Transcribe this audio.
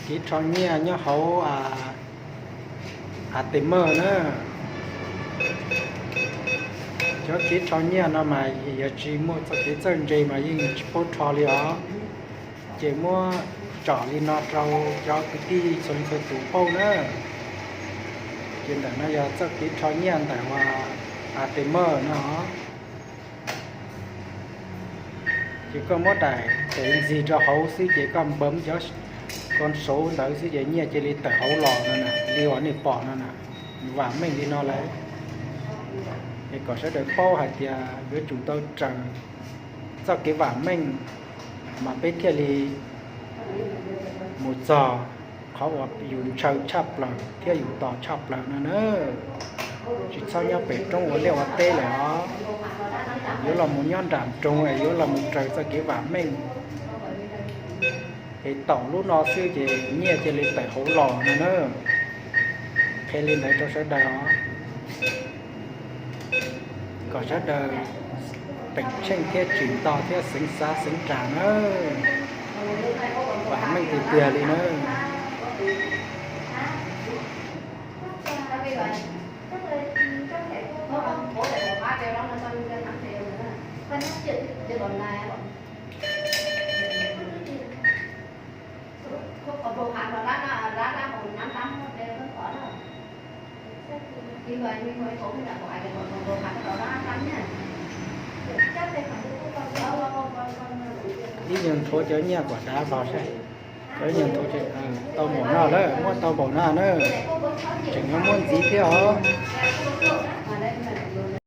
Kev rho nyiaj nyob hauv ATM na. Cov kev rho nyiaj no mas yog tsis muaj txoj kev txawj ntse mas yeej tsis paub rho li os. Ces muab tsom li no rau cov kwv tij txhua leej txhua tus paub na. Ces ntawm no yog txoj kev rho nyiaj ntawm ATM no. Ces koj muab daim tes ntxig rau hauv xwb ces koj npam cov con số ntawd xwb ces nyiaj cia li tawm hauv los no na, li uas nej pom no na, vam meej li no lawm. Es kom sawv daws paub hais tias yuav tsum tau raws txoj kev vam meej mas peb thiaj li mus txog qhov uas yus ntshaw tshaj plaws thiab yus tos tshaj plaws no na. Tsis txhob nyob pem roob ua liaj ua teb lawm os. Yuav los mus nyob nram nroog es yuav los mus raws txoj kev vam meej es taum lub no xwb ces nyiaj cia li tawm hauv los no na. Qhia li ntawd rau sawv daws os. Kom sawv daws teem tsheej thiab tsim nto thiab xeev xav xeev ras na. Vam meej tiag tiag li na. Ib nyuag nthuav cov nyiaj kom dav vog saib. Cov ib nyuag nthuav, tau npaum no, muab tau npaum no na. Tseem yuav muab ntxiv thiab os.